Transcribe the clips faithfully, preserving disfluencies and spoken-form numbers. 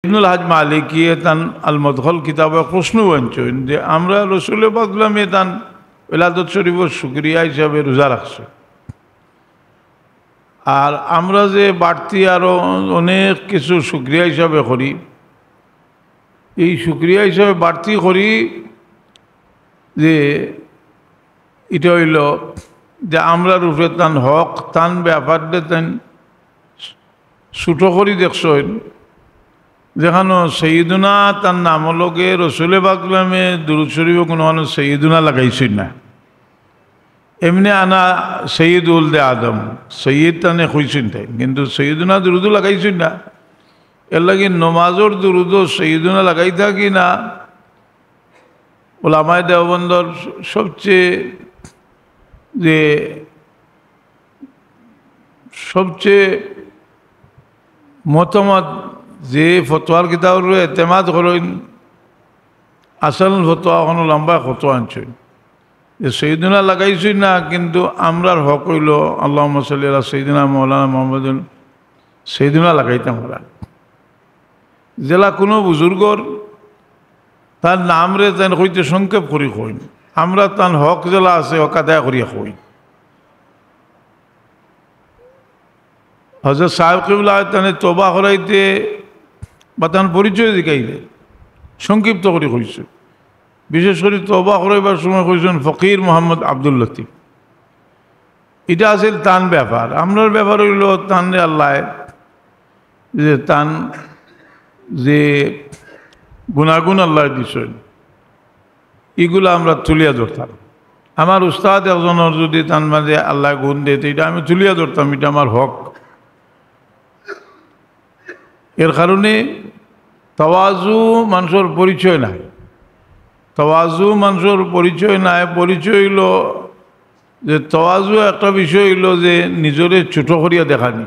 ইবনুল হাজ মালিকিয়ে তান আল মদখল কিতাবে প্রশ্ন আনছইন যে আমরা রসুল পাকলামে তান ওলাদত শরীফর শুকরিয়া হিসাবে রোজা রাখছি, আর আমরা যে বাড়তি আরো অনেক কিছু শুকরিয়া হিসাবে করি, এই শুকরিয়া হিসাবে বাড়তি করি যে ইটা অইলো যে আমরার উপরে তান হক, তান ব্যাপারে তান ছোট করি দেখছইন। যেখানো সৈয়দুনা তান নামর লগে রসুল পাকলামে দুরুদ শরীফো কুনুখানো সৈয়দুনা লাগাইছইন না। এমনে আনা সৈয়দ উলদে আদম, সৈয়দ তানে কইছইন তাইন, কিন্তু সৈয়দুনা দুরুদও লাগাইছইন না। এরলাগি নমাজর দুরুদো সৈয়দুনা লাগাইতা কি না, ওলামায়ে দেওবন্দর সবচেয়ে যে সবচেয়ে মতামত, যে ফতোয়ার কিতাবর উপরে এতেমাদ করইন, আসল ফতোয়া কুনু লম্বা ফতোয়া আনছইন যে সৈয়দুনা লাগাইছইন না, কিন্তু আমরার হক অইলো আল্লাহুম্মা সাল্লি আলা সৈয়দিনা মাওলানা মুহাম্মাদিন সৈয়দুনা লাগাইতাম আমরা। যেলা কুনু বুজুর্গর তান নামরে তান কইতে সংক্ষেপ করি কইন, আমরা তান হক যেলা আছে হক আদায় করিয়া কই। হজরত সাহেব কিবলা তানে তওবা করাইতে বা তান পরিচয় জিকাইলে সংক্ষিপ্ত করি কইছে। বিশেষ করি তওবা করাইবার সময় কইছইন ফকির মোহাম্মদ আব্দুল লতিফ। ইটা আছিল তান ব্যাপার। আমরার ব্যাপার অইলো তানরে আল্লায় যে তান যে গুণাগুণ আল্লায় দিছইন, ইগুলা আমরা তুলিয়া ধরতাম। আমার উস্তাদ একজনর যুদি তান মাঝে আল্লায় গুণ দেইন, তে ইটা আমি তুলিয়া ধরতাম, ইটা আমার হক। এর কারণে তাওয়াজু মানষর পরিচয় নায়, তাওয়াজু মানষর পরিচয় নায়। পরিচয় অইলো যে তাওয়াজু একটা বিষয় অইলো যে নিজরে ছোট করিয়া দেখানি।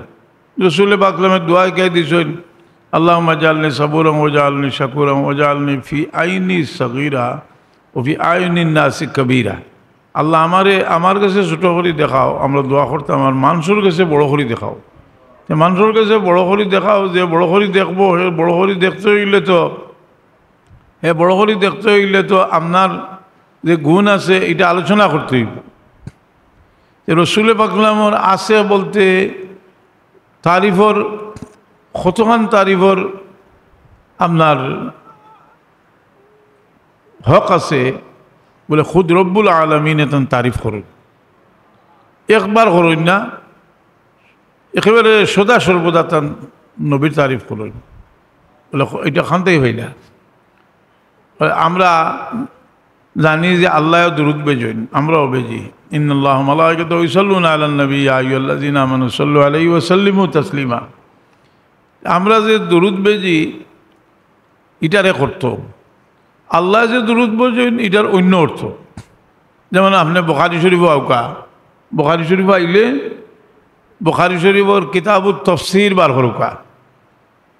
রসুল পাকলামে দোয়া শিখাই দিছইন, আল্লাহুম্মা জাআলনি সাবুরান ওয়া জাআলনি শাকুরান ওয়া জাআলনি ফি আইনি সগীরা ওয়া ফি আইনিন নাসি কবীরা। আল্লাহ, আমারে আমার গেছে ছোট করি দেখাও, আমরা দোয়া করতাম, আর মানষর গেছে বড় করি দেখাও। তে মানষর গেছে বড় করি দেখাও, যে বড় করি দেখবো, হে বড় করি দেখতে অইলে তো, হে বড় করি দেখতে অইলে তো আপনার যে গুণ আছে, ইটা আলোচনা করতে অইবো। তে রসুল পাকলামর আছে বলতে তারিফর, কতখান তারিফর আপনার হক আছে, বলে খুদ রব্বুল আলামিনে তান তারিফ করইন, একবার করইন না, একেবারে সদা সর্বদা তান নবীর তারিফ করইন। বলে ইটা খানতেই অয় না। বলে আমরা জানি যে আল্লায়ও দুরুদ বেজইন, আমরাও বেজি। ইন্নাল্লাহা ওয়া মালাইকাতাহু ইউসাল্লুনা আলান নবী, ইয়া আইয়ুহাল্লাযীনা আমানু সাল্লু আলাইহি ওয়া সাল্লিমু তাসলিমা। আমরা যে দুরুদ বেজি, ইটার এক অর্থ। আল্লায় যে দুরুদ বেজইন, ইটার অইন্য অর্থ। যেমন আপনে বুখারী শরীফো আউক্কা, বুখারী শরীফো আইলে বুখারী শরীফর কিতাবুত তফসির বার করউক্কা।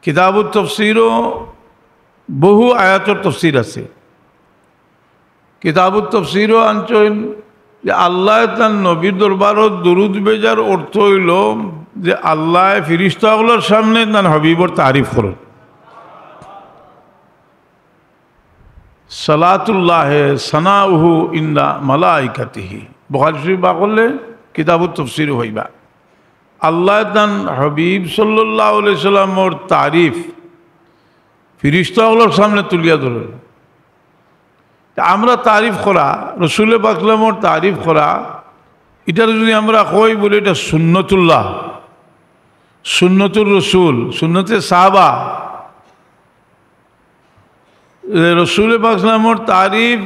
কিতাবুত তফসিরও বহু আয়াতর তফসির আছে। কিতাবুত তফসিরও আনছইন যে আল্লায় তান নবীর দরবারো দুরুদ বেজার অর্থ অইলো যে আল্লায় ফিরিস্তা অকলর সামনে তান হাবিবর তারিফ করইন। সালাতুল্লাহে সানাউহু ইনদা মালাইকাতিহি। বুখারী শরীফ বার করলে কিতাবুত তফসিরও পাইবা। আল্লায় তান হাবিব সাল্লাল্লাহু আলাইহি সাল্লামর তারিফ ফিরিস্তা অকলর সামনে তুলিয়া ধরইন। তে আমরা তারিফ করা, রসুল পাকলামর তারিফ করা, ইটারে যুদি আমরা কই বলি ইটা সুন্নতুল্লাহ, সুন্নতুর রসুল, সুন্নতে সাহাবা, যে রসুল পাকলামর তারিফ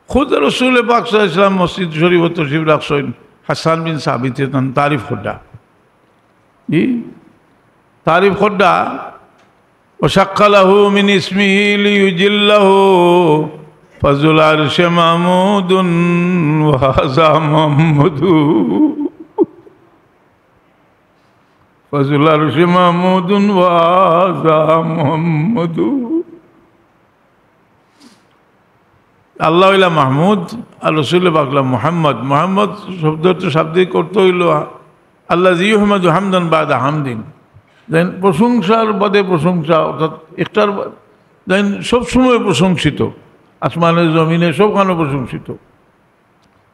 খুদ রসুল পাক সাল্লাল্লাহু আলাইহি ওয়াসাল্লাম মসজিদ শরীফো তশরিফ রাখছইন, হাসান বিন সাবিতে তান তারিফ কররা। জি, তারিফ কররা, وشق له من اسمه ليجله، فذو العرش محمود وهذا محمد، فذو العرش محمود وهذا محمد। আল্লাহ অইলা মাহমুদ, আর রসুল পাক অইলা মুহাম্মদ। মুহাম্মদ শব্দর তো শাব্দিক অর্থ অইলো আল্লাযী ইউহমাদু হামদান বা'দা হামদিন। যেন প্রশংসার বাদে প্রশংসা, অর্থাৎ একটার বা-, যেন সবসময় প্রশংসিত, আসমানে জমিনে সবখানো প্রশংসিত।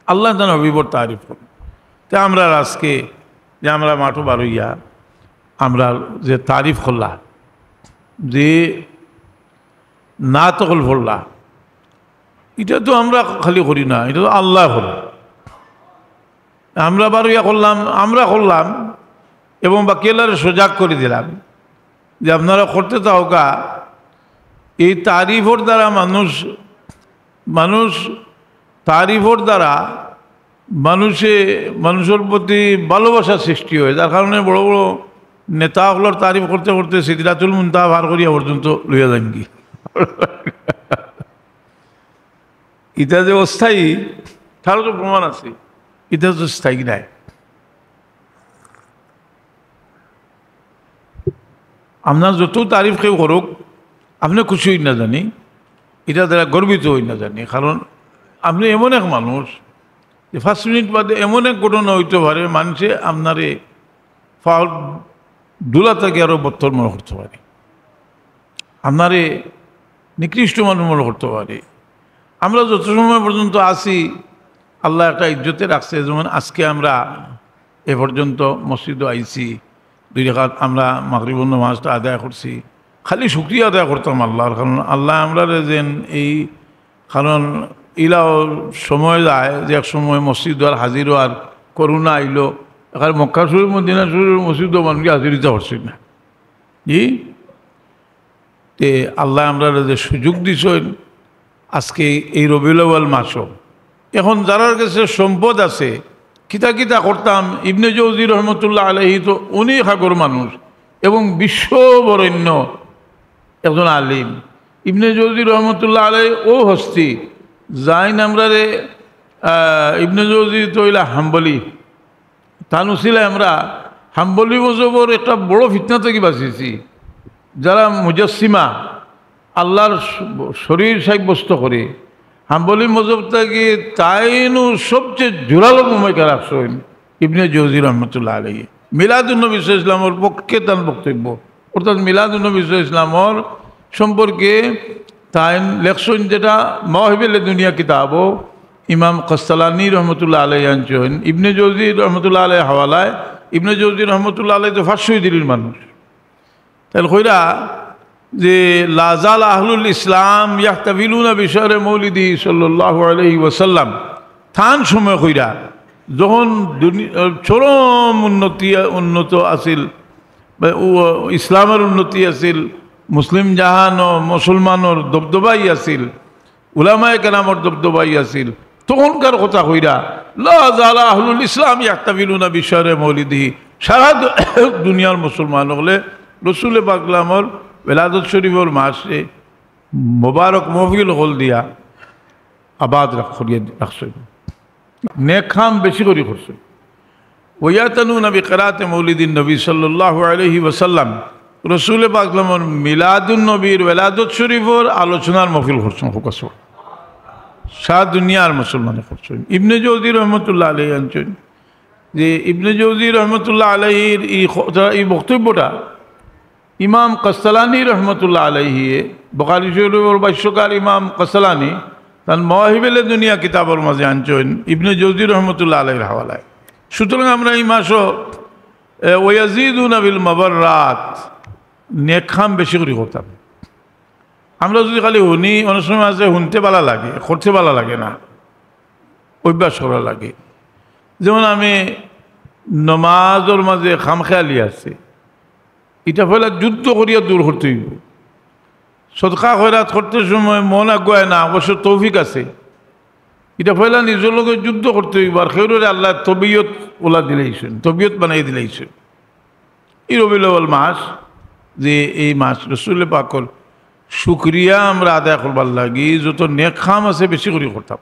আল্লাহ তান হাবিবর তারিফ করইন। তে আমরা আজকে যে আমরা মাঠো বারইয়া আমরা যে তারিফ করলা, যে নাত অকল পড়লা, ইটা তো আমরা খালি করি না, ইটা তো আল্লায় করে। আমরা বারইয়া করলাম, আমরা করলাম এবং বাকি আল্লারে সজাগ করি দিলাম যে আপনারা করতে থাকউক্কা। এই তারিফর দ্বারা মানুষ, মানুষ তারিফর দ্বারা মানুষে, মানুষর প্রতি ভালোবাসা সৃষ্টি হয়, যার কারণে বড় বড় নেতা অকলর তারিফ করতে করতে সিদরাতুল মুনতাহা পার করিয়া পর্যন্ত লইয়া যাইনগি। ইটা যে অস্থায়ী, তারও তো প্রমাণ আছে, ইটা তো স্থায়ী নায়। আপনার যত তারিফ কেউ করউক, আপনে খুশি অইন না জানি, ইটা দ্বারা গর্বিত অইন না জানি, কারণ আপনে এমন এক মানুষ যে পাঁচ মিনিট বাদে এমন এক ঘটনা অইতো পারে, মানষে আপনারে পাওর ধুলা থাকি আরো বদতর মনো করতো পারে, আপনারে নিকৃষ্ট মানুষ মনো করতো পারে। আমরা যত সময় পর্যন্ত আছি, আল্লায় একটা ইজ্জতে রাখছে। যেমন আজকে আমরা এ পর্যন্ত মসজিদো আইছি, দুই রাকাত আমরা মাগরিবর নামাজটা আদায় করছি। খালি শুকরিয়া আদায় করতাম আল্লার, কারণ আল্লায় আমরারে যেন এই, কারণ ইলাও সময় যায় যে এক সময় মসজিদ আর হাজির অওয়ার করোনা আইলো, এখানে মক্কা শরীফ, মদিনা শরীফ মসজিদো মানুষ হাজির অইতা পারছে না। জি, তে আল্লায় আমরারে যে সুযোগ দিছইন আজকে এই রবিউল আউয়াল মাসো, এখন যারার গেছে সম্পদ আছে, কিতা কিতা করতাম, ইবনে জৌজি রহমতুল্লাহ আলাইহি তো অনেক আগর মানুষ এবং বিশ্ব বরেণ্য একজন আলিম। ইবনে জৌজি রহমতুল্লাহ আলাইহি অউ হস্তি, যাইন আমরারে, আহ, ইবনে জৌজি তো অইলা হাম্বলি, তান উছিলায় আমরা হাম্বলি মজহবর একটা বড় ফিতনা থাকি বাঁচিছি। যারা মুজাসসিমা, আল্লার শ-, শরীর সাব্যস্ত করে, হাম্বলি মজহব থাকি তাইনউ সবচেয়ে জোরালো ভূমিকা রাখছইন ইবনে জৌজি রহমতুল্লাহ আলাইহি। মিলাদুন নবী সাল্লাল্লাহু আলাইহি ওয়াসাল্লামর পক্ষে তান বক্তব্য, অর্থাৎ মিলাদুন নবী সাল্লাল্লাহু আলাইহি ওয়াসাল্লামর সম্পর্কে তাইন লেখছইন, যেটা মাওয়াহিবে লেদুনিয়া কিতাবো ইমাম কাস্তালানি রহমতুল্লাহ আলাইহি আনছইন, ইবনে জৌজি রহমতুল্লাহ আলাইহি হাওয়ালায়। ইবনে জৌজি রহমতুল্লাহ আলাইহি তো পাঁচশো দিলির মানুষ। তাইন কইরা যে, "লা জালা আহলুল ইসলাম ইয়াহতাফিলুনা বিশারে মৌলিদি সাল্লাল্লাহু আলাইহি ওয়াসাল্লাম।" তান সময় কইরা যখন দুনি-, চরম উন্নতি, উন্নত আছিল, বা উ-, ইসলামর উন্নতি আছিল, মুসলিম জাহান ও মুসলমানর দবদবাই আছিল, উলামায়ে কেরামর দবদবাই আছিল, তখনকার কথা কইরা, "লা জালা আহলুল ইসলাম ইয়াহতাফিলুনা বিশারে মৌলিদিহি।" সারা দু-, দুনিয়ার মুসলমান অকলে রসুলে পাক সাল্লাল্লাহু আলাইহি ওয়াসাল্লামর বেলাদত শরীফর মাসে মোবারক মহফিল অকল দিয়া আবাদ রাখ-, করিয়া রাখছইন। নেক কাম বেশি করি করছইন। ওয়াতানুনা বিকিরাতে মৌলিদিন নবী সাল্লাল্লাহু আলাইহি ওয়াসাল্লাম, রসুলে পাক সাল্লাল্লাহু আলাইহি ওয়াসাল্লামর মিলাদুন নবীর, বেলাদত শরীফর আলোচনার মহফিল করছইন। খুব কাছে সারা দুনিয়ার মুসলমানে করছইন। ইবনে জৌজি রহমতুল্লাহ আলাইহি আনছইন যে ইবনে জৌজি রহমতুল্লাহ আলাইহির এই খ-, এই বক্তব্যটা ইমাম কাস্তালানি রহমতুল্লাহ আলাইহি, বুখারী শরীফর ভাষ্যকার ইমাম কাস্তালানি, তান মাওয়াহিবে লেদুনিয়া কিতাবর মাঝে আনছইন ইবনে জৌজি রহমতুল্লাহ আলাইহির হাওয়ালায়। সুতরাং আমরা এই মাসো, এ, ওয়াজিদুনা বিল মাবাররাত, নেক কাম বেশি করি করতাম। আমরা যদি খালি হুনি, অনেক সময় আছে হুনতে ভালা লাগে, করতে ভালা লাগে না, অভ্যাস করা লাগে। যেমন আমি নমাজর মাঝে খামখেয়ালি আছে, ইটা পয়লা যুদ্ধ করিয়া দূর করতে অইবো। সদকা খয়রাত করতে সময় মন আগুয়ায় না, অবশ্য তৌফিক আছে। ইটা পয়লা নিজর লগে যুদ্ধ করতে অইবো। আর কেউরে আল্লায় তবিয়ত ওলা দিলাইছইন, তবিয়ত বানাই দিলাইছইন। এই রবিউল আউয়াল মাস, যে এই মাস রসুলে পাকর শুকরিয়া আমরা আদায় করবার লাগি যত নেক কাম আছে বেশি করি করতাম।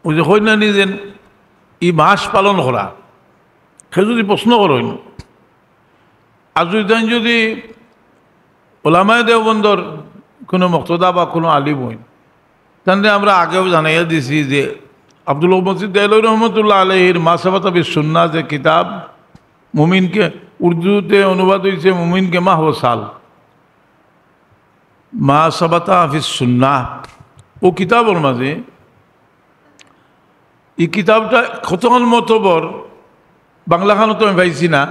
ওই যে কইন না নি যেন ই মাস পালন করা, কেউ যদি প্রশ্ন করইন, আর যদি তাইন যদি ওলামায়ে দেওবন্দর কোনো মুক্তাদা বা কোনো আলিম অইন, তাইলে আমরা আগেও জানাইয়া দিছি যে আব্দুল মজিদ দেহলভী রহমতুল্লাহ আলাইহির মা সাবাতা ফিস সুন্নাহ যে কিতাব, মুমিনকে, উর্দুতে অনুবাদ হইছে মুমিনকে মাহ ও সাল, মা সাবাতা ফিস সুন্নাহ। ও কিতাবর মাঝে, এই কিতাবটা কতখান মতবর, বাংলাখানো তো আমি পাইছি না,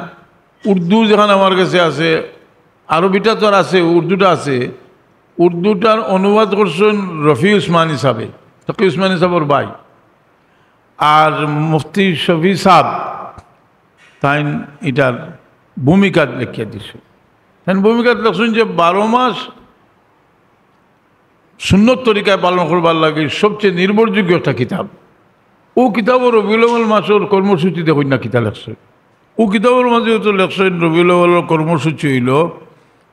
উর্দু যেখান আমার কাছে আছে, আরবিটা তো আর আছে, উর্দুটা আছে। উর্দুটার অনুবাদ করছেন রফি উসমানী সাহেবে, তকি উসমানী সাহেবর ভাই, আর মুফতি শফি সাহেব, তাইন ইটার ভূমিকা লেখিয়া দিছে। তাইন ভূমিকা লেখছেন যে বারো মাস সুন্নত তরিকায় পালন করবার লাগি সবচেয়ে নির্ভরযোগ্য একটা কিতাব। ও কিতাবর রবিউল আউয়াল মাসর কর্মসূচি দেখইন না কিতা লেখছে। ও কিতাবর মাঝে তো লেখছেন রবিউল আউয়ালর কর্মসূচি হইল,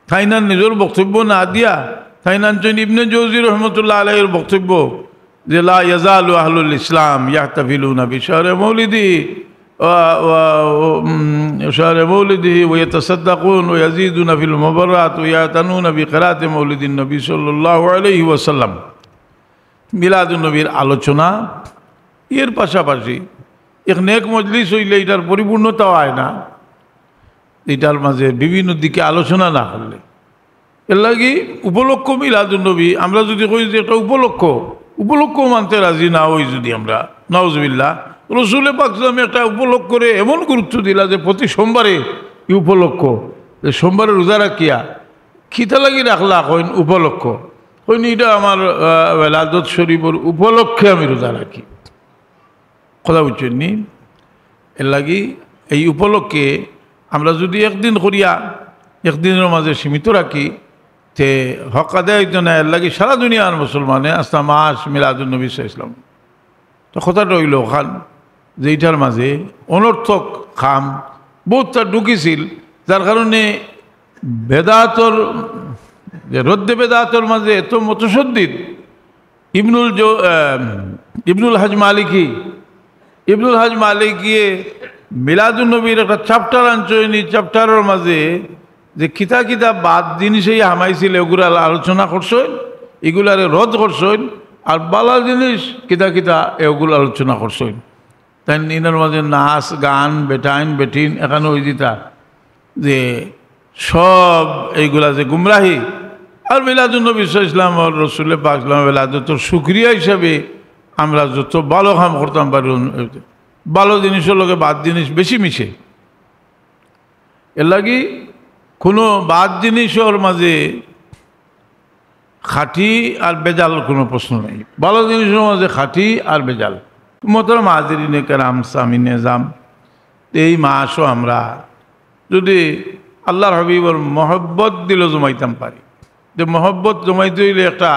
তাইনার নিজর বক্তব্য না দিয়া, তাইন আনছেন ইবনে জৌজি রহমতুল্লাহ আলাইহির বক্তব্য যে, "লা ইয়াজালু আহলুল ইসলাম ইয়াহতাফিলুনা বিশাহরি মৌলিদি ওয়া, ওয়া, উম, শাহরে মৌলিদিহি ওয়া ইয়াতাসাদ্দাকুন ওয়া ইয়াজিদুনা ফিল মুবাররাত ওয়া ইয়াতানুনা বিকিরাতি মৌলিদিন নবী সাল্লাল্লাহু আলাইহি ওয়াসাল্লাম।" মিলাদুন নবীর আলোচনা, এর পাশাপাশি এক নেক মজলিস হইলে এটার পরিপূর্ণতা হয় না, এটার মাঝে বিভিন্ন দিকে আলোচনা না করলে। এর লাগি উপলক্ষ মিলাদুন নবী, আমরা যদি কই যে একটা উপলক্ষ, উপলক্ষ মানতে রাজি না হই যদি আমরা, নাউজুবিল্লাহ, রসুলে পাক সাল্লামে একটা উপলক্ষ করে এমন গুরুত্ব দিলা যে প্রতি সোমবারে এই উপলক্ষ, যে সোমবারে রোজা রাখিয়া খিতা লাগি রাখলা কইন উপলক্ষ, কইন এটা আমার, আহ, বেলাদত শরীফর উপলক্ষে আমি রোজা রাখি। কথা বুঝছেন নি? এর লাগি এই উপলক্ষে আমরা যদি একদিন করিয়া, একদিনের মাঝে সীমিত রাখি, তে হক আদায় হইতো না। এর লাগি সারা দুনিয়ার মুসলমানে আস্তা মাস মিলাদুন নবী সাল্লাল্লাহু আলাইহি ওয়াসাল্লাম। তো কথাটা হইল ওখান যে ইটার মাঝে অনর্থক কাম বহুতটা ঢুকিছিল, যার কারণে বেদাতর, যে রদ্দে বেদাতর মাঝে এত মুতাশাদ্দিদ ইবনুল জৌ-, আহ, ইবনুল হাজ মালিকি, ইবনুল হাজ মালিকিয়ে মিলাদুন নবীর একটা চ্যাপ্টার আনছইন, এই চ্যাপ্টারর মাঝে যে কিতা কিতা বাদ জিনিস এই হামাইছিল, এগুলার আলোচনা করছইন, এগুলারে রদ করছইন, আর বালা জিনিস কিতা কিতা এগুলা আলোচনা করছইন। তাইন ইনার মাঝে নাচ, গান, বেটাইন, বেটিন, এখানে ওই দিতা যে সব এইগুলা যে গুমরাহি। আর মিলাদুন নবী সাল্লাল্লাহু আলাইহি ওয়াসাল্লাম আর রসুলে পাক সাল্লাল্লাহু আলাইহি ওয়াসাল্লাম মিলাদুন নবীর শুকরিয়া হিসাবে আমরা যত ভালো কাম করতাম পারি, ভালো জিনিসর লগে বাদ জিনিস বেশি মিশে। এর লাগি কোনো বাদ জিনিসর মাঝে খাঁটি আর বেজাল কোনো প্রশ্ন নেই, ভালো জিনিসর মাঝে খাঁটি আর বেজাল। মোহতরম হাজিরিনে কেরাম, সামিনে জাম, এই মাসও আমরা যদি আল্লাহর হাবিবর মহব্বত দিল জমাইতাম পারি, যে মহব্বত জমাইতে হইলে একটা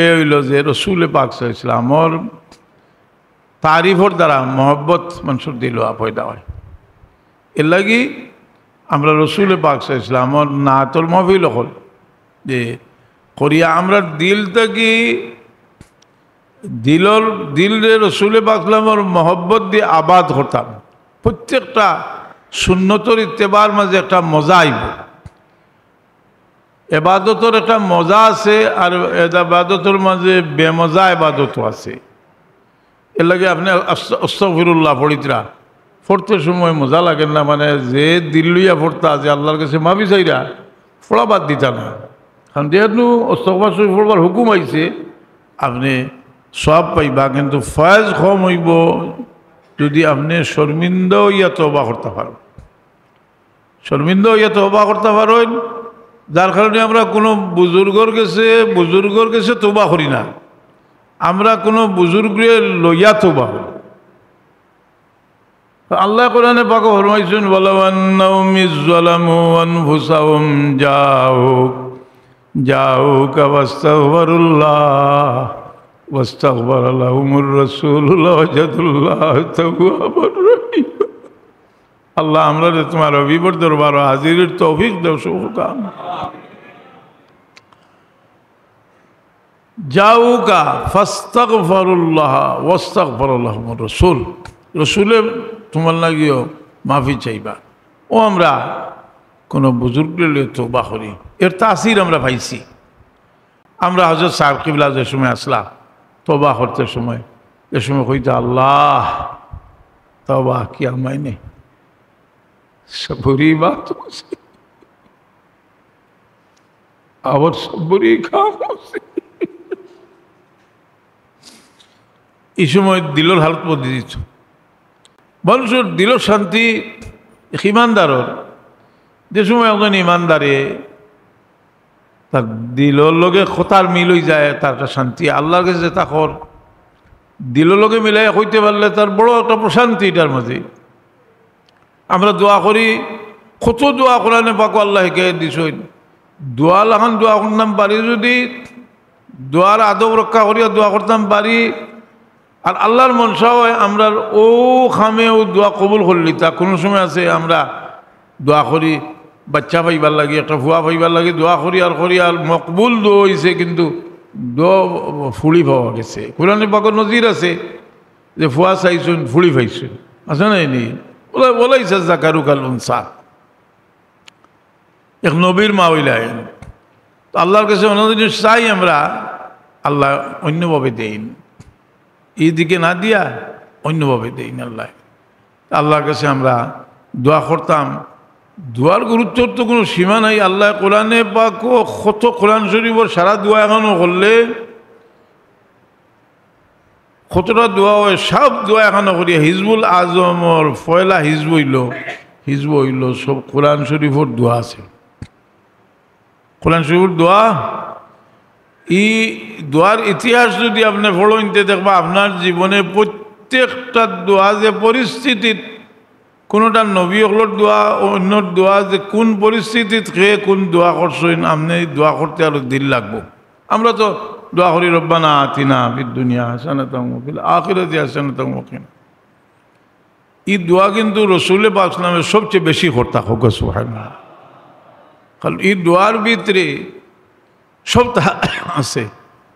এ হইল যে রসুলে পাক সাল্লাল্লাহু আলাইহি ওয়াসাল্লামর তারিফর দ্বারা মহব্বত মানুষর দিলো পয়দা হয়। এর লাগি আমরা রসুলে পাক সাল্লাল্লাহু আলাইহি ওয়াসাল্লামর নাতর মহফিল অকল যে করিয়া আমরা দিল থাকি, দিলর, দিলরে রসুলে পাক সাল্লাল্লাহু আলাইহি ওয়াসাল্লামর মহব্বত দিয়া আবাদ করতাম। প্রত্যেকটা সুন্নতর ইত্তেবার মাঝে একটা মজা আইব। এবাদতর একটা মজা আছে, আর এবাদতর মাঝে বেমজা এবাদতও আছে। এর লাগি আপনি আস্ত-, আস্তাগফিরুল্লাহ পড়িতরা, পড়তে সময় মজা লাগে না, মানে যে দিল লইয়া পড়তা, যে আল্লাহর কাছে মাফি চাইরা, পড়া বাদ দিতা না। কারণ যেহেতু আস্তাগফিরুল্লাহ শরীফ পড়বার হুকুম আইছে, আপনি সওয়াব পাইবা, কিন্তু ফয়েজ কম হইব যদি আপনি শর্মিন্দা হইয়া তওবা করতে পারেন। শর্মিন্দা হইয়া তওবা করতে পারইন, যার কারণে আমরা কোনো বুজুর্গর গেছে, বুজুর্গর গেছে তওবা করি না, আমরা কোনো বুজুর্গরে লইয়া তওবা করি। তো আল্লাহ কোরআনে পাকে ফরমাইছেন, "ওয়ালাউ আন্নাহুম ইজ জালামু আনফুসাহুম জাউক, জাউকা ফাস্তাগফিরুল্লাহ, ওয়াস্তাগফারা লাহুমুর রাসূলু লাওয়াজাদুল্লাহ তাওয়াবার রহিমা।" আল্লাহ, আমরারে তোমার হাবিবর দরবারো হাজিরির তৌফিক দেও, সুখ দান। জাউকা ফাস্তাগফারুল্লাহ ওয়াস্তাগফারা লাহুমুর রাসূল। রসুলে তোমার লাগিও মাফি চাইবা। ও আমরা কোনো বুজুর্গরে লইয়া তওবা করি, এর তাসির আমরা পাইছি। আমরা হজরত সাহেব কিবলা যে সময় আসলা, তওবা করতে সময় এ সময় কইতা, "আল্লাহ, তওবা, কিয়া মাইনে, সবুরি বাত আছে, আবার সবুরি কাম আছে।" এই সময় দিলর হালত বদলি দিত। মানুষর দিলর শান্তি, এক ইমানদারর, যে সময় একজন ইমানদারে তার দিলর লগে কথার মিল অই যায়, তার একটা শান্তি। আল্লাহর গেছে যেতা কর, দিলর লগে মিলাইয়া কইতে পারলে তার বড় একটা প্রশান্তি ইটার মাঝে। আমরা দোয়া করি, কত দোয়া কোরআনে পাকো আল্লায় হিকাইয়া দিছইন। দোয়া লাখান দোয়া করতাম পারি, যদি দোয়ার আদব রক্ষা করিয়া দোয়া করতাম পারি, আর আল্লাহর মনশা অয় আমরার অউ কামে অউ দোয়া কবুল করলিতা। কুনু সময় আছে আমরা দোয়া করি বাচ্চা পাইবার লাগি, একটা ফুয়া পাইবার লাগি দোয়া করি আর করি, আর মকবুল দোয়া অইছে, কিন্তু দোয়া ফুড়ি পাওয়া গেছে। কোরআনে পাকর নজির আছে যে ফুয়া চাইছইন, ফুড়ি পাইছইন, আছে না নি? ওলা, ওলাইসা যাকারু কাল উনসা। এক নবীর মা অইলাইন। তো আল্লাহর কাছে অন্য জিনিস চাই আমরা, আল্লায় অন্যভাবে দেইন। এই দিকে না দিয়া অন্যভাবে দেইন আল্লায়। আল্লাহর কাছে আমরা দোয়া করতাম। দোয়ার গুরুত্বর তো কুনু সীমা নাই। আল্লায় কোরআনে পাকো কত, কোরআন শরীফর সারা দোয়া একখানো করলে কতটা দোয়া অয়, সব দোয়া একখানো করিয়া হিজবুল আজমর পয়লা হিজব অইলো, হিজব অইলো সব কোরআন শরীফর দোয়া আছে। কোরআন শরীফর দোয়া, ই দোয়ার ইতিহাস যদি আপনে পড়ইন তে দেখবা আপনার জীবনে প্রত্যেকটা দোয়া যে পরিস্থিতিত কুনুটা নবী অকলর দোয়া, অন্যর দোয়া, যে কুন পরিস্থিতিত কে কুন দোয়া করছইন, আপনে ই দোয়া করতে আরো দিল লাগবো। আমরা তো দোয়া করি, "রব্বানা আতিনা ফিদ দুনিয়া হাসানাতাও ওয়া ফিল আখিরাতি হাসানাতাও ওয়া কিনা।" ই দোয়া কিন্তু রসুলে পাক সাল্লামে সবচেয়ে বেশি করতা, কউক্কা সুবহানাল্লাহ। কারণ ই দোয়ার ভিতরে সবতা আছে।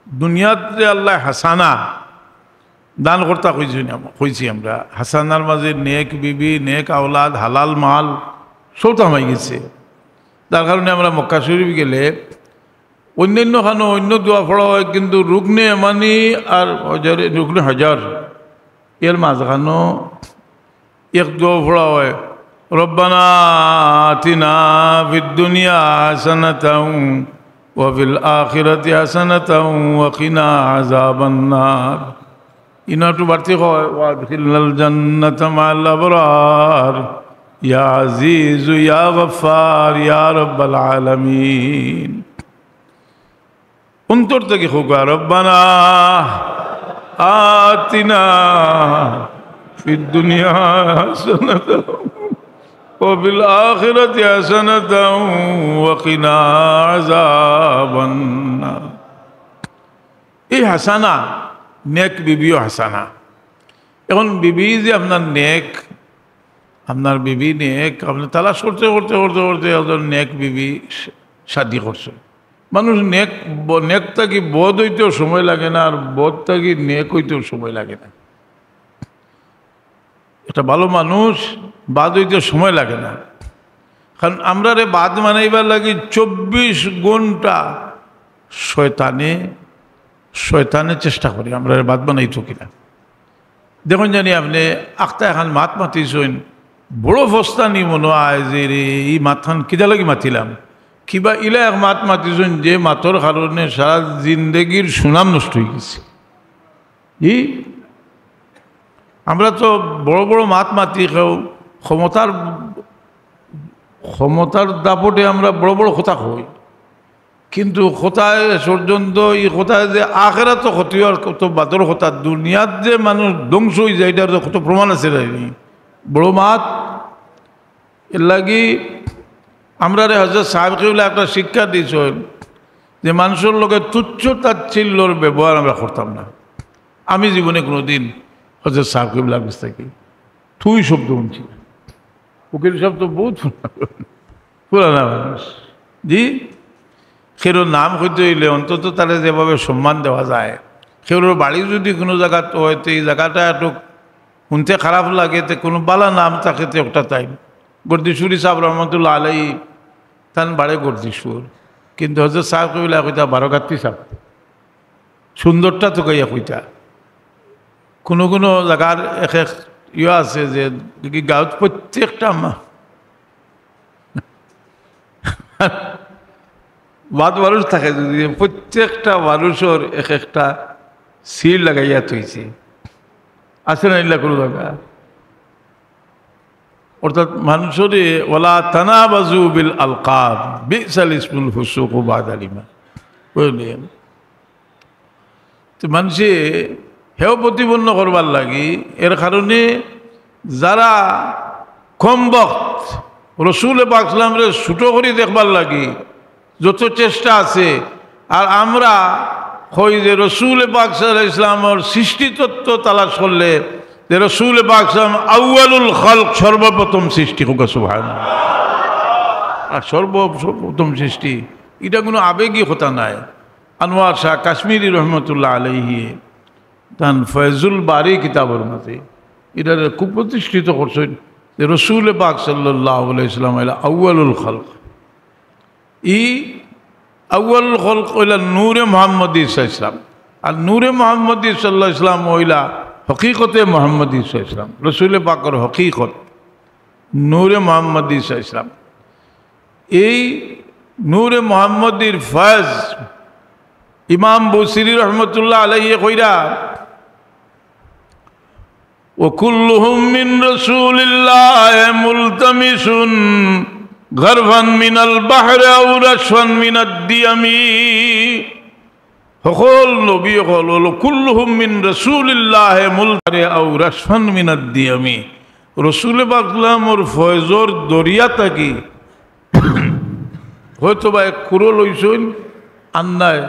দুনিয়াত যে আল্লায় হাসানা দান করতা কইছি না, কইছি আমরা। হাসানার মাঝে নেক বিবি, নেক আওলাদ, হালাল মাল, সবতা হামাই গেছে। যার কারণে আমরা মক্কা শরীফ গেলে অন্যান্য খানো অন্য দোয়া পড়া অয়, কিন্তু রুকনে ইয়ামানি আর হজরে, রুকনে হজর, এর মাঝখানো এক দোয়া পড়া অয়, "রব্বানা আতিনা ফিদ দুনিয়া হাসানাতাও ওয়া ফিল আখিরাতি হাসানাতাও ওয়া কিনা আযাবান নার।" ইনো একটু বাড়তি কয়, "ওয়া আদখিলনাল জান্নাতা মাআল আবরার, ইয়া আজিজু ইয়া গফফার, ইয়া রাব্বাল আলামিন।" অন্তর থাকি কউক্কা, "রব্বানা আতিনা ফিদ দুনিয়া হাসানাতাও ওয়া ফিল আখিরাতি হাসানাতাও ওয়া কিনা আযাবান নার।" এই হাসানা, নেক বিবিও হাসানা। এখন বিবি যে আপনার নেক, আপনার বিবি নেক, আপনে তালাশ করতে করতে করতে করতে একজন নেক বিবি শা-, শাদি করছইন। মানুষ নেক, ব-, নেক থাকি বদ অইতেও সময় লাগে না, আর বদ থাকি নেক অইতেও সময় লাগে না। একটা ভালো মানুষ বাদ অইতে সময় লাগে না, কারণ আমরারে বাদ বানাইবার লাগি চব্বিশ ঘন্টা শয়তানে, শয়তানে চেষ্টা করে আমরারে বাদ বানাইতো কিনা। দেখইন জানি আপনে আখতা এখান মাত মাতিছইন, বড় ফস্তানি মনো অয় যে, "রে, ই মাতখান কিতা লাগি মাতিলাম?" কিবা ইলা এক মাত মাতিছইন যে মাতর কারণে সারা জিন্দেগির সুনাম নষ্ট অই গেছে। ই আমরা তো বড় বড় মাত মাতি, কেউ ক্ষমতার, ক্ষমতার দাপটে আমরা বড় বড় কথা কই, কিন্তু কথায় ষড়যন্ত্র, ই কথায় যে আখেরাতো ক্ষতি অওয়ার কত বাদর কথা, দুনিয়াত যে মানুষ ধ্বংস অই যায়, ইটার তো কত প্রমাণ আছে রে নি। বড় মাত। এর লাগি আমরারে হজরত সাহেব কিবলা একটা শিক্ষা দিছইন যে মানুষর লগে তুচ্ছ তাচ্ছিল্যর ব্যবহার আমরা করতাম না। আমি জীবনে কোনোদিন হজরত সাহেব কিবলার কাছ থাকি তুই শব্দ হুনছি না। উকিল সাহেব তো বহুত পুরানা মানুষ। জি, কেউর নাম কইতে অইলে অন্তত তারে যেভাবে সম্মান দেওয়া যায়, কেউর বাড়ি যদি কোনো জাগাত অয়, তে ই জাগাটা একটু হুনতে খারাপ লাগে, তে কোনো বালা নাম থাকে তে একটা তাইন। গর্দিশুরি সাহেব রহমতুল্লাহ আলাই, তান বাড়ি গর্দিশুর, কিন্তু হজরত সাহেব কিবলা কইতা বারোগাত্তি সাহেব, সুন্দরটা তো কইয়া কইতা। কোনো কোনো জাগার এক এক ইয়ে আছে যে কি গাঁওত প্রত্যেকটা মা-, বাদ মানুষ থাকে যদি, প্রত্যেকটা মানুষর এক একটা সিল লাগাইয়া থইছে। আছে না ইলা কোনো জাগা? অর্থাৎ মানুষরে, "ওয়ালা তানাবাজু বিল আলকাব, বিসাল ইসমুল ফুসুকু বাদাল ঈমান।" বুঝলেন? তো মানুষে হেয় প্রতিপন্ন করবার লাগি, এর কারণে যারা কমবখত রসুল পাক সাল্লামরে ছোট করি দেখবার লাগি যত চেষ্টা আছে, আর আমরা কই যে রসুল পাক সাল্লাল্লাহু আলাইহি ওয়াসাল্লামর সৃষ্টিতত্ত্ব তালাশ করলে যে রসুল পাক সাল্লাম আউয়ালুল খালক, সর্বপ্রথম সৃষ্টি, কউক্কা সুবহানাল্লাহ। আর সর্ব-, সর্বপ্রথম সৃষ্টি, ইটা কোনো আবেগী কথা নায়। আনোয়ার শাহ কাশ্মীরি রহমতুল্লাহ আলাইহি তান ফয়জুল বারী কিতাবর মাঝে ইটারে খুব প্রতিষ্ঠিত করছইন যে রসুল পাক সাল্লাল্লাহু আলাইহি ওয়াসাল্লাম অইলা আউয়ালুল খালক। ই আউয়ালুল খালক অইলা নূরে মুহাম্মদী সাল্লাল্লাহু আলাইহি ওয়াসাল্লাম। আর নূরে মুহাম্মদী সাল্লাল্লাহু আলাইহি ওয়াসাল্লাম অইলা হকিকতে মুহাম্মদী সাল্লাল্লাহু আলাইহি ওয়াসাল্লাম, রসুল পাকর হকিকত নূরে মুহাম্মদী সাল্লাল্লাহু আলাইহি ওয়াসাল্লাম। এই নূরে মুহাম্মদীর ফয়জ ইমাম বুসিরি রহমতুল্লাহ আলাইহি কইরা, "وكلهم من رسول الله ملتمس غرفا من البحر أو رشفا من الديم।" হকল নবী অকল অইলা, "كلهم من رسول الله ملتمس غرفا أو رشفا من الديم।" রসুল পাক সাল্লামর ফয়জর দরিয়া থাকি হয়তো বা এক কুড়ো লইছইন, আর নায়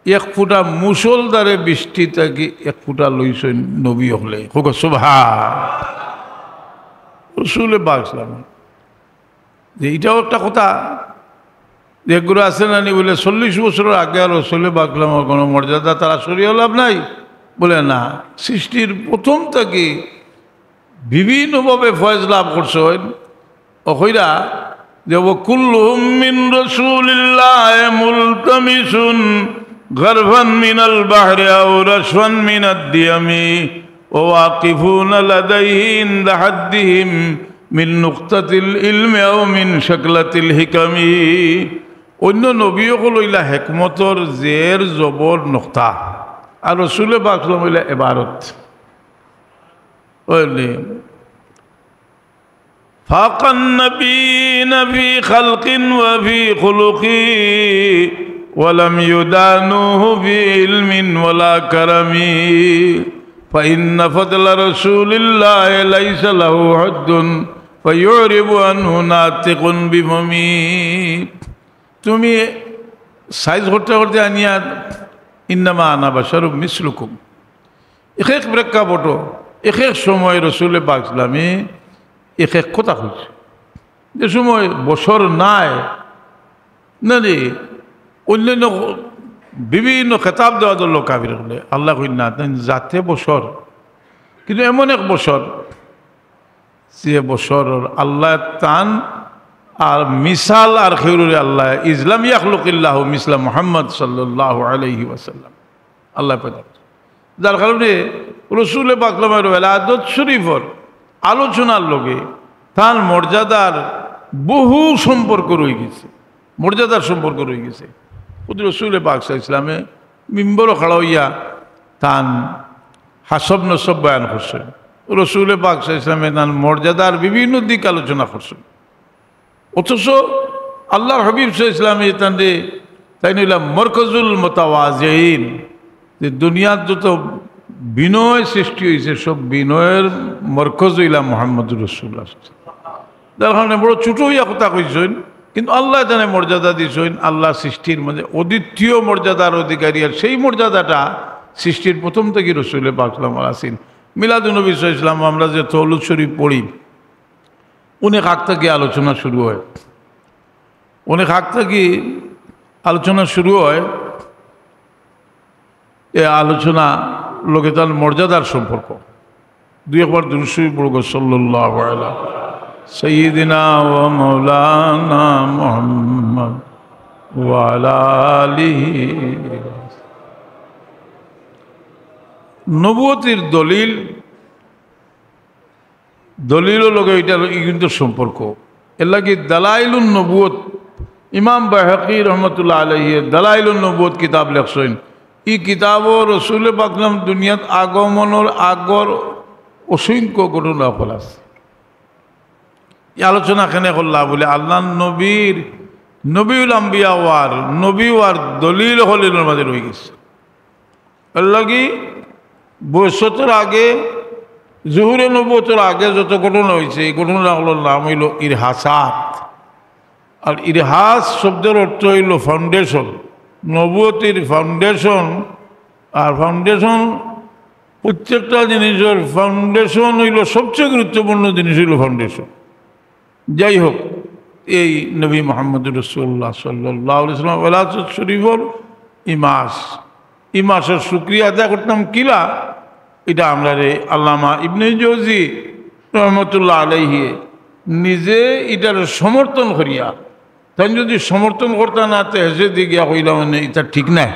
এক ফুটা মুষলধারে বৃষ্টি থাকি এক ফুটা লইছইন নবী অকলে। কউক্কা সুবহান। রসুল পাক সাল্লাম, যে ইটাও একটা কথা, যে একগুলো আছে না নি বলে, চল্লিশ বছরর আগে আর রসুল পাক সাল্লামর কোনো মর্যাদা তারা সরিয়ে লাভ নাই? বলে না, সৃষ্টির প্রথম থাকি বিভিন্নভাবে ফয়েজ লাভ করছইন। অ কইরা যে, "وكلهم من رسول الله ملتمس غرفا من البحر أو رشفا من الديم وواقفون لديه عند حدهم من نقطة العلم أو من شكلة الحكم।" অন্য নবী অকল অইলা হেকমতর জের জবর নক্তা, আর রসুল পাক সাল্লাম অইলা এবারত। বুঝলি? فاق النبيين في خلق وفي خلق ولم يدانوه في علم ولا كرم فإن فضل رسول الله ليس له حد فيعرب عنه ناطق بفم। তুমি সাইজ করতে করতে আনিয়া, "إنما أنا بشر مثلكم।" এক এক প্রেক্ষাপট, এক এক সময় রসুল পাক ইসলামে এক এক কথা কইছে। যে সময় বশর নায়, না রে, অন্যান্য বিভিন্ন খেতাব দেওয়া ধরলো কাফির অকলে, আল্লায় কইন না, তাইন জাতে বশর, কিন্তু এমন এক বশর, যে বশরর আল্লায় তান আর মিসাল আর কেউররে আল্লায়, "إذ لم يخلق الله مثل محمد صلى الله عليه وسلم।" আল্লায় পয়দা করছে। যার কারণে রসুল পাক সাল্লামের ওয়েলাদত শরীফর আলোচনার লগে তান মর্যাদার বহু সম্পর্ক রয়ে গেছে, মর্যাদার সম্পর্ক রয়ে গেছে। খুদ রসুল পাক সাল্লাল্লাহু আলাইহি ওয়াসাল্লামে মিম্বরো খাড়া হইয়া তান হাসব নসব বয়ান করছেন। রসুল পাক সাল্লাল্লাহু আলাইহি ওয়াসাল্লামে তান মর্যাদার বিভিন্ন দিক আলোচনা করছেন। অথচ আল্লাহর হাবিব সাল্লাল্লাহু আলাইহি ওয়াসাল্লামে তানরে, তাইন অইলা মরকজুল মুতাওয়াজিইন, যে দুনিয়াত যত বিনয় সৃষ্টি হইছে, সব বিনয়ের মরকজ অইলা মুহাম্মদুর রাসূলুল্লাহ। যার কারণে বড় ছোট হইয়া কথা কইছইন, কিন্তু আল্লায় তানে মর্যাদা দিছইন। আল্লাহ সৃষ্টির মাঝে অদ্বিতীয় মর্যাদার অধিকারী, আর সেই মর্যাদাটা সৃষ্টির প্রথম থাকি রসুল পাক সাল্লাল্লাহু আলাইহি ওয়াসাল্লাম আছেন। মিলাদুন নবী সাল্লাল্লাহু আলাইহি ওয়াসাল্লাম আমরা যে তৌলুদ শরীফ পড়ি, অনেক আগ থাকি আলোচনা শুরু হয়, অনেক আগ থাকি আলোচনা শুরু হয়। এ আলোচনা লগে তার মর্যাদার সম্পর্ক। দুই একবার দুরূদ শরীফ পড়ুক্কা, সাল্লাল্লাহু আলা সাইয়্যিদিনা ওয়া মাওলানা মুহাম্মদ ওয়া আলা আলিহি। নবুয়তির দলিল, দলিলর লগে ইটার, ই কিন্তু সম্পর্ক। এর লাগি দালাইলুন নবুয়ত, ইমাম বাইহাকি রহমতুল্লাহ আলাইহি দালাইলুন নবুয়ত কিতাব লেখছইন। ই কিতাবো রসুল পাকরাম দুনিয়াত আগমনর আগর অসংখ্য ঘটনা অকল আছে। ই আলোচনা কেনে করলা বুলে, আল্লাহর নবীর, নবীউল আম্বিয়া ওয়ার, নবী ওয়ার দলিল অকল ইলর মাঝে রই গেছে। এর লাগি বয়সতর আগে, জুহুরে নবুয়তর আগে যত ঘটনা অইছে, ই ঘটনা অকলর নাম অইলো ইরহাসাত। আর ইরহাস শব্দর অর্থ অইলো foundation, নবুয়তির foundation। আর foundation, প্রত্যেকটা জিনিসর foundation অইলো, সবচেয়ে গুরুত্বপূর্ণ জিনিস অইলো foundation। যাই হোক, এই নবী মোহাম্মদ রসুল্লাহ সাল্লাল্লাহু আলাইহি ওয়াসাল্লাম ওলাদত শরীফর ই মাস, ই মাসর শুকরিয়া আদায় করতাম কিলা, ইটা আমরারে আল্লামা ইবনে জৌজি রহমতুল্লাহ আলাইহি নিজে ইটার সমর্থন করিয়া, তাইন যদি সমর্থন করতা না, তে হেষে দি গিয়া কইলা মানে ইটা ঠিক নায়।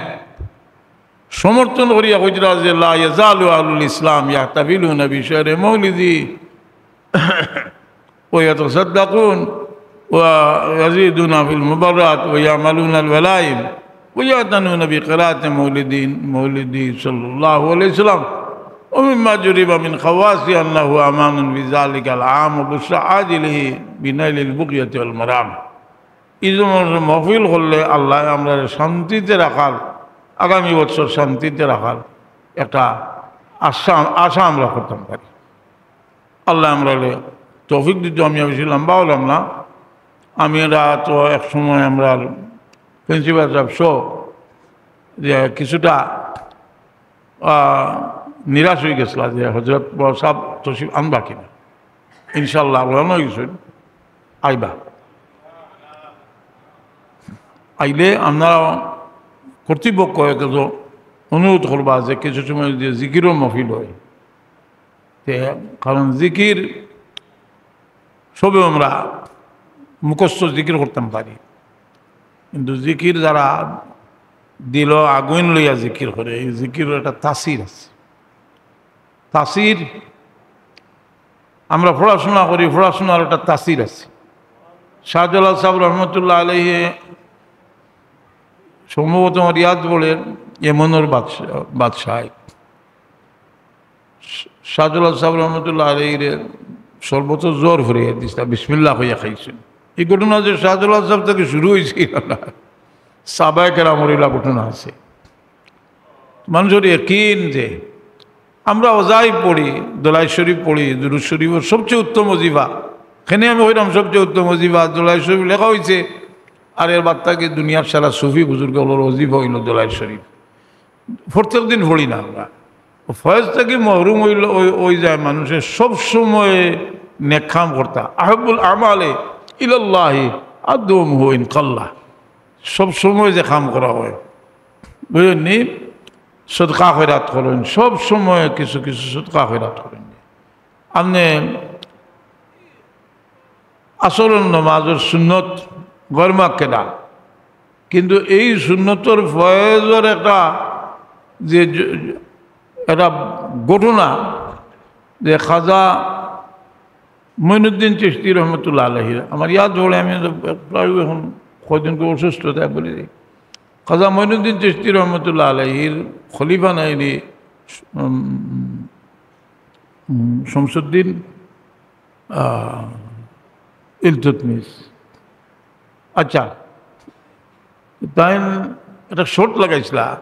সমর্থন করিয়া কইতরা যে, "লা ইয়াজালু আহলুল ইসলাম ইয়াহতাফিলুনা বিশাহরি মাউলিদি ওয়া ইয়াতাসাদ্দাকুন ওয়া ইয়াজিদুনা ফিল মুবাররাত ওয়া ইয়ামালুনাল ওয়ালাইম ওয়া ইয়াতানুনা বিকিরাতি মাউলিদিন, মাউলিদি সাল্লাল্লাহু আলাইহি ওয়াসাল্লাম। ওয়া মিম্মা জুরিবা মিন খাওয়াসি আন্নাহু আমানুন বিযালিকাল আম ওয়া বুশরা আজিলিহি বিনাইলিল বুগয়াতি ওয়াল মারাম।" ই সমস্ত মহফিল করলে আল্লাহ আমরারে শান্তিতে রাখার, আগামী বছর শান্তিতে রাখার একটা আশা, আশা আমরা করতাম পারি। আল্লাহ আমরারে তৌফিক দিতো। আমি বেশি লম্বা অইলাম না। আমরা তো এক সময় আমরার প্রিন্সিপাল সাহেব সহ যে কিছুটা, আহ, নিরাশ অই গেছিলা যে হজরত বড় সাহেব তশরিফ আনবা কিনা। ইনশাআল্লাহ, আল্লাহ নয় কিছু আইবা। আইলে আমরা কর্তৃপক্ষ অনুরোধ করবা যে কিছু সময় যে জিকিরও মহফিল হয়, তে, কারণ জিকির সবে আমরা মুখস্থ জিকির করতাম পারি, কিন্তু জিকির যারা দিল আগুন লইয়া জিকির করে, এই জিকিরর একটা তাসির আছে। তাসির, আমরা পড়াশোনা করি, পড়াশোনার একটা তাসির আছে। শাহজালাল সাহেব রহমতুল্লাহ আলাইহি সম্ভবত আমার ইয়াদ পড়ে, ইয়েমনর বাদশা-, বাদশাহ শাহজালাল সাহেব রহমতুল্লাহ আলাইহিরে শরবত জ্বর ফুরিয়ে দিছিলা, বিসমিল্লাহ কইয়া খাইছইন। এই ঘটনা যে শাহজালাল সাহেব থাকি শুরু অইছে, না, সাহাবায়ে কেরামর ইলা ঘটনা আছে। মানুষর একিন যে আমরা অজাইব পড়ি, দলাইল শরীফ পড়ি, দুরুদ শরীফর সবচেয়ে উত্তম ওজিফা। কেনে আমি কইরাম সবচেয়ে উত্তম ওজিফা, দলাইল শরীফ লেখা অইছে, আর এর বাদ থাকি দুনিয়ার সারা সুফি বুজুর্গ অকলর ওজিফা অইলো দলাইল শরীফ। প্রত্যেক দিন পড়ি না আমরা। ফয়েজ থাকি মহরুম অইলো, অই, অই যায় মানুষে সব সময় নেক কাম করতা। আহাব্বুল আমালে ইলাল্লাহি আদওয়ামুহু ইন কাল্লা। সব সময় যে কাম করা হয়, বুঝছইন নি? সদকা খয়রাত করইন, সব সময় কিছু কিছু সদকা খয়রাত করইন। আপনে আসরর নমাজর সুন্নত গয়র মুআক্কাদা, কিন্তু এই সুন্নতর ফয়েজর একটা যে জ-, একটা ঘটনা, যে খাজা মঈনুদ্দিন চিশতি রহমতুল্লাহ আলাইহির, আমার ইয়াদ পড়ে, আমি তো প্রায় এখন কয়দিন করে অসুস্থ, তাই বলি দিই। খাজা মঈনুদ্দিন চিশতি রহমতুল্লাহ আলাইহির খলিফা নাইনি, উম, উম, শামসুদ্দিন, আহ, ইলতুতমিশ। আচ্ছা, তাইন একটা শর্ত লাগাইছিলা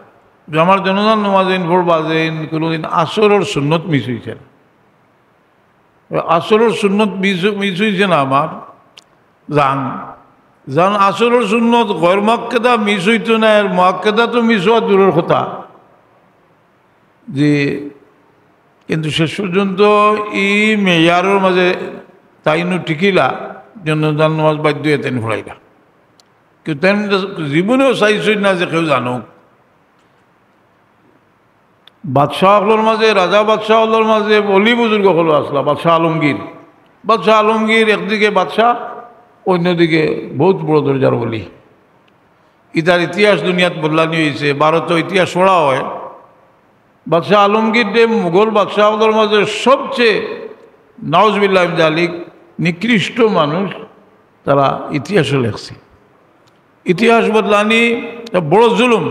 যে আমার জনাজার নমাজ যেইন পড়বা, যেইন কোনোদিন আসরর সুন্নত মিস অইছে না। আসরর সুন্নত মিস, মিস অইছে না আমার, যান, যান আসরর সুন্নত গয়র মুআক্কাদা মিস অইতো না, এর মুআক্কাদা তো মিস অওয়া দূরর কথা। জি, কিন্তু শেষ পর্যন্ত ই মেয়ারর মাঝে তাইনও টিকিলা, জনাজার নমাজ বাদ দিয়া তাইন পড়াইলা। কিন্তু তাইন জীবনেও চাইছইন না যে কেউ জানুক। বাদশাহ অকলর মাঝে, রাজা বাদশাহ অকলর মাঝে অলি বুজুর্গ অকল আছলা, বাদশাহ আলমগীর। বাদশাহ আলমগীর একদিকে বাদশাহ, অন্যদিকে বহুত বড় দরজার অলি। ইতার ইতিহাস দুনিয়াত বদলানি অইছে। ভারতো ইতিহাস পড়া হয়, বাদশাহ আলমগীর দে মুঘল বাদশাহ অকলর মাঝে সবচেয়ে, নাউজুবিল্লাহ মিন জালিক, নিকৃষ্ট মানুষ। তারা ইতিহাসও লেখছে। ইতিহাস বদলানি একটা বড় জুলুম।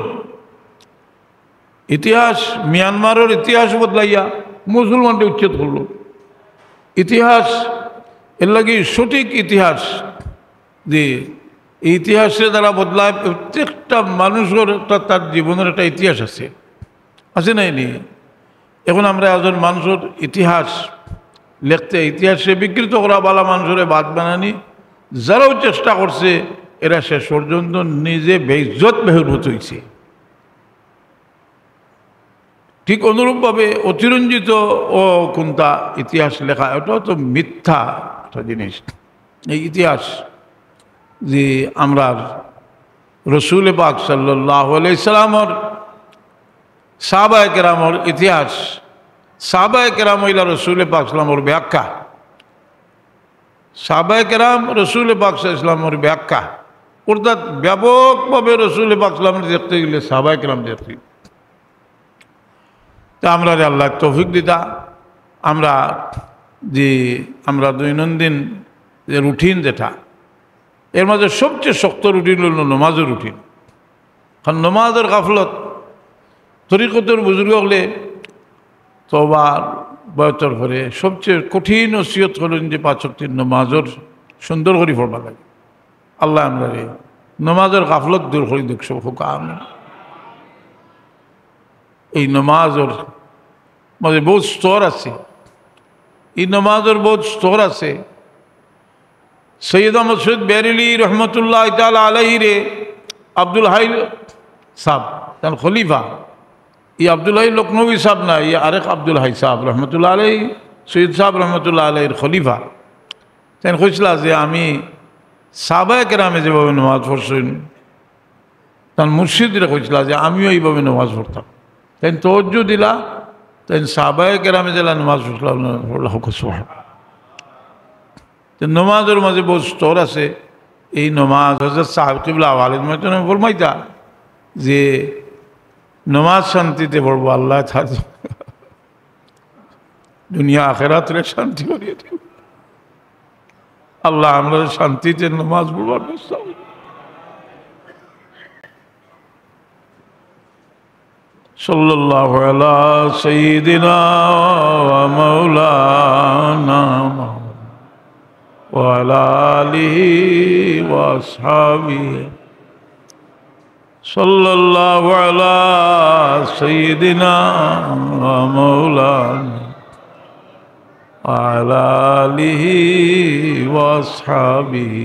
ইতিহাস, মিয়ানমারর ইতিহাস বদলাইয়া মুসলমানরে উচ্ছেদ করলো। ইতিহাস, এর লাগি সঠিক ইতিহাস, যে এই ইতিহাসরে তারা বদলায়, প্রত্যেকটা মানুষর তার, তার জীবনর একটা ইতিহাস আছে, আছে নায় নি? এখন আমরা একজন মানুষর ইতিহাস লেখতে, ইতিহাসরে বিকৃত করা, বালা মানুষরে বাদ বানানি, যারাও চেষ্টা করছে, এরা শেষ পর্যন্ত নিজে বেইজ্জত বেহুরমত হইছে। ঠিক অনুরূপভাবে অতিরঞ্জিত ও কোনটা ইতিহাস লেখা, এটাও তো মিথ্যা একটা জিনিস। এই ইতিহাস যে আমরা রসুল পাক সাল্লাল্লাহু আলাইহি সাল্লামর, সাহাবায়ে কেরামর ইতিহাস, সাহাবায়ে কেরাম হইলা রসুল পাক সাল্লামর ব্যাখ্যা, সাহাবায়ে কেরাম রসুল পাক সাল্লাল্লাহু আলাইহি সাল্লামর ব্যাখ্যা, অর্থাৎ ব্যাপকভাবে রসুল পাক সাল্লামরে দেখতে গেলে সাহাবায়ে কেরাম দেখতে। তা আমরারে আল্লাহ তৌফিক দিতা, আমরা যে, আমরা দৈনন্দিন যে রুটিন যেটা, এর মাঝে সবচেয়ে শক্ত রুটিন হলো নমাজর রুটিন। কারণ নমাজর গাফলত, তরিকতর বুজুর্গ হকলে তওবা বয়াতর পরে সবচেয়ে কঠিন ওসিয়ত করইন যে পাঁচ ওয়াক্তর নমাজর সুন্দর করি পড়বার লাগি। আল্লাহ আমরারে নমাজর গাফলত দূর করি দেউক, সব হোক আমিন। এই নমাজর মাঝে বহুত স্তর আছে, এই নমাজর বহুত স্তর আছে। সৈয়দ আহমদ সৈয়দ বেরেলি রহমতুল্লাহ তাআলা আলাইহিরে আব্দুল হাই সাহেব, তান খলিফা, এই আব্দুল হাই লখনৌই সাহেব না, এই আরেক আব্দুল হাই সাহেব রহমতুল্লাহ আলাইহি, সৈয়দ সাহেব রহমতুল্লাহ আলাইহির খলিফা, তাইন কইছিলা যে আমি সাহাবায়ে কেরামে যেভাবে নমাজ পড়ছইন, তান মুর্শিদরে কইছিলা যে আমিও এইভাবে নমাজ পড়তাম। তাইন তওয়াজ্জু দিলা, তাইন সাহাবায়ে কেরামে যেলা নমাজ পড়ছিলা, পড়লা, হোক সুবহান। তো নমাজর মাঝে বহুত স্তর আছে। এই নমাজ হযরত সাহেব কিবলা ওয়ালিদ ময়দানে ফরমাইতা যে নমাজ শান্তিতে পড়বো, আল্লাহ তার দুনিয়া আখেরাতরে শান্তি করিয়া দিবো। আল্লাহ আমরা শান্তিতে নমাজ পড়বার ব্যবস্থা করুন। صلى الله على سيدنا ومولانا محمد وعلى آله وأصحابه. صلى الله على سيدنا ومولانا وعلى آله وأصحابه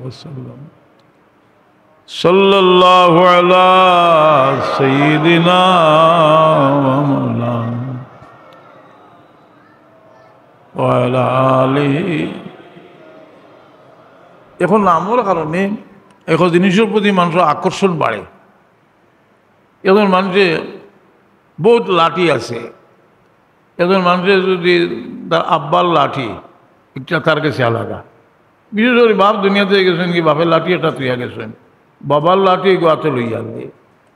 وسلم. صلى الله على سيدنا ومولانا وعلى آله. এখন নামর কারণে এখন জিনিসর প্রতি মানুষর আকর্ষণ বাড়ে। এখন মানুষে বহুত লাঠি আছে, এখন মানুষে যদি তার আব্বার লাঠি, একটা তার কাছে আলাদা। বিশেষ করে বাপ দুনিয়া থাকি গেছইন, কি বাপের লাঠি একটা থইয়া গেছইন, বাবার লাঠি গোয়াতে লইয়া আনবে,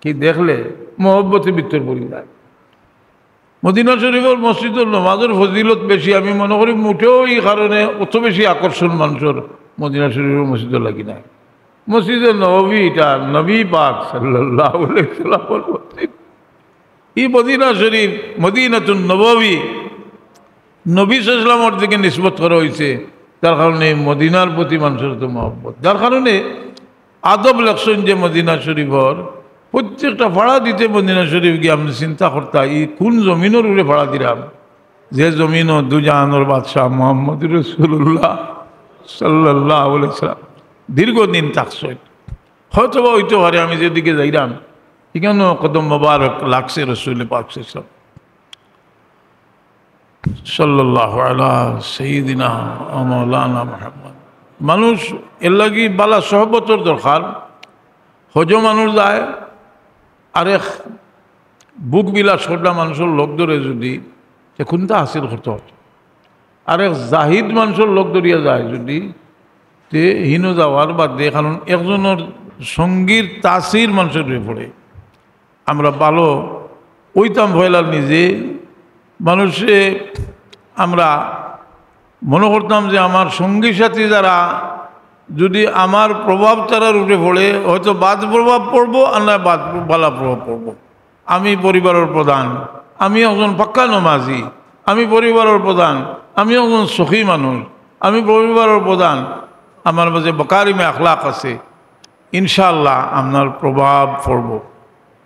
কি দেখলে মহব্বতে ভিতর পড়ি যায়। মদিনা শরীফর মসজিদর নমাজর ফজিলত বেশি, আমি মনে করি মোটেও এই কারণে অত বেশি আকর্ষণ মানুষর মদিনা শরীফর মসজিদর লাগি নাই। মসজিদে নববী এটা নবী পাক সাল্লাল্লাহু আলাইহি ওয়াসাল্লামর মসজিদ। এই মদিনা শরীফ, মদিনাতুন নববী, নবী সাল্লাল্লাহু আলাইহি ওয়াসাল্লামর দিকে নিসবত করা হয়েছে, যার কারণে এই মদিনার প্রতি মানুষর তো মহব্বত, যার কারণে আদব লেখছইন যে মদিনা শরীফর প্রত্যেকটা ফাড়া দিতে মদিনা শরীফ গিয়া আপনি চিন্তা করতা, এই কোন জমিনর উপরে ফাড়া দিলাম, যে জমিনো দুজাহানর বাদশাহ মোহাম্মদ রাসূলুল্লাহ সাল্লাল্লাহু আলাইহি ওয়াসাল্লাম দীর্ঘদিন থাকছইন। হয়তো বা হইতে পারে আমি যেদিকে যাইলাম, এখানেও কদম মোবারক লাগছে রসুল পাক সাল্লাল্লাহু আলা সাইয়্যিদিনা ওয়া মাওলানা মুহাম্মদ। মানুষ এর লাগি বালা সহবতর দরকার। হজো মানুষ যায়, আরেক বুক বিলাস করলা মানুষর লগ ধরে যদি, তে কোনটা হাসিল করতে পারত? আরেক জাহিদ মানুষর লগ ধরিয়া যায় যদি, তে হিনো যাওয়ার বাদে, কারণ একজনর সঙ্গীর তাসির মানুষর উপরে পড়ে। আমরা ভালো অইতাম ফয়লার নিজে। মানুষে আমরা মনো করতাম যে আমার সঙ্গী সাথী যারা যুদি আমার প্রভাব তারার উপরে পড়ে, হয়তো বাদ প্রভাব পড়বো, আর না বাদ বালা প্রভাব পড়বো। আমি পরিবারর প্রধান, আমি একজন পাক্কা নমাজি, আমি পরিবারর প্রধান, আমি একজন সখী মানুষ, আমি পরিবারর প্রধান, আমার মাঝে মকারিমে আখলাক আছে, ইনশাআল্লাহ আপনার প্রভাব পড়বো।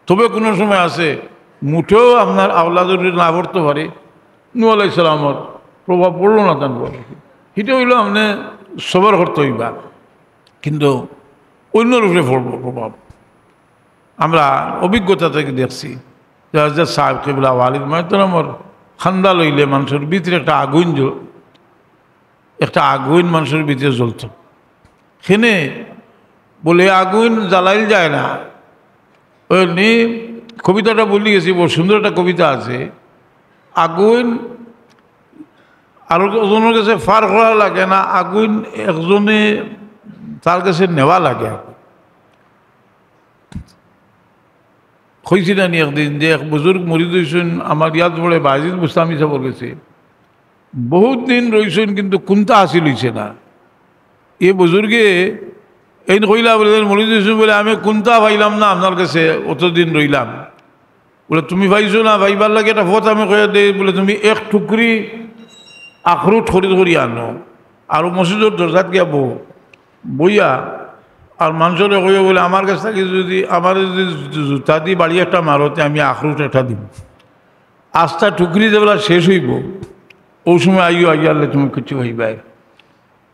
তবে কুনু সময় আছে, মুটেও আপনার আওলাদর উপরে না পড়তো পারে, নূহ আলাইহিস সালামর প্রভাব পড়লো না তান উপরে। ইটা অইলো আপনে সবর করতে অইবা, কিন্তু অইন্যর উপরে পড়বো প্রভাব। আমরা অভিজ্ঞতা থাকি দেখছি যে হজরত সাহেব কিবলা ওয়ালিদ মুহতারামর খান্দা লইলে মানষর ভিতরে একটা আগুইন জ্বল-, একটা আগুইন মানষর ভিতরে জ্বলতো। হেনে বলে, "আগুইন জ্বালাইল যায় না।" ওই নি কবিতাটা ভুলি গেছি, বড় সুন্দর একটা কবিতা আছে। আগুইন আরো একজনর গেছে ফার করা লাগে না, আগুইন একজনে তার গেছে নেওয়া লাগে। কইছি না নি একদিন যে এক বুজুর্গ মুরিদ অইছইন, আমার ইয়াদ পড়ে বাজিদ বুস্তামি সাহেবর গেছে। বহুত দিন রইছইন, কিন্তু কুন্তা হাসিল অইছে না। এ বুজুর্গে এইন কইলা বলে, "মুরিদ অইছইন বলে, আমি কুন্তা পাইলাম না আপনার গেছে, অতদিন রইলাম।" বলে, "তুমি পাইছো না, পাইবার লাগি একটা পথ আমি কইয়া দেই।" বলে, "তুমি এক টুকরি আখরুট খরিদ করি আনো, আর মসজিদর দরজাত গিয়া বও, বইয়া আর মানষরে কইও বলে, আমার গেছ থাকি যুদি, আমারে যুদি জুতা দি বাড়ি একটা মারো, তে আমি আখরুট একটা দিমু।" আস্তা টুকরি যেবলা শেষ অইবো, অউ সময় আইও, আইয়ারলে তুমি কিচ্ছু পাইবায়।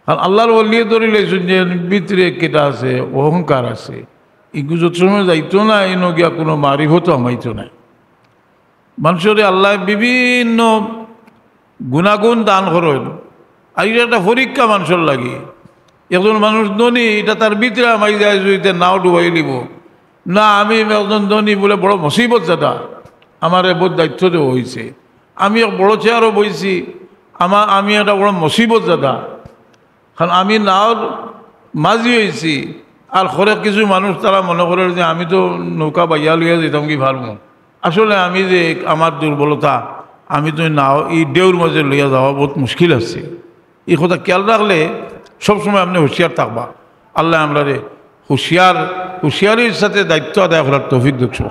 কারণ আল্লাহর ওলিয়ে ধরি লাইছইন যে ভিতরে কিতা আছে, অহংকার আছে। ইগু যত সময় যাইতো না, ইনো গিয়া কুনু মারিফতও হামাইতো না। মানষরে আল্লায় বিভিন্ন গুণাগুণ দান করইন। আর ইটা একটা পরীক্ষা মানষর লাগি। একজন মানুষ ধনী, ইটা তার ভিতরে হামাই যায়, যুদি তে নাও ডুবাই লিবো। না, আমি একজন ধনী বলে বড় মুসিবত জাদা, আমারে বহুত দায়িত্ব দেওয়া অইছে, আমি এক বড় চেয়ারো বইছি, আমার, আমি একটা বড় মুসিবত জাদা। কারণ আমি নাওর মাঝি অইছি, আর হরেক কিছু মানুষ তারা মনো করের যে আমি তো নৌকা বাইয়া লইয়া যাইতাম কি পারমু। আসলে আমি যে আমার দুর্বলতা, আমি তো নাও ই ঢেউর মাঝে লইয়া যাওয়া বহুত মুশকিল আছে। ই কথা খেয়াল রাখলে সবসময় আপনে হুঁশিয়ার থাকবা। আল্লায় আমরারে হুঁশিয়ার, হুঁশিয়ারির সাথে দায়িত্ব আদায় করার তৌফিক দেউক।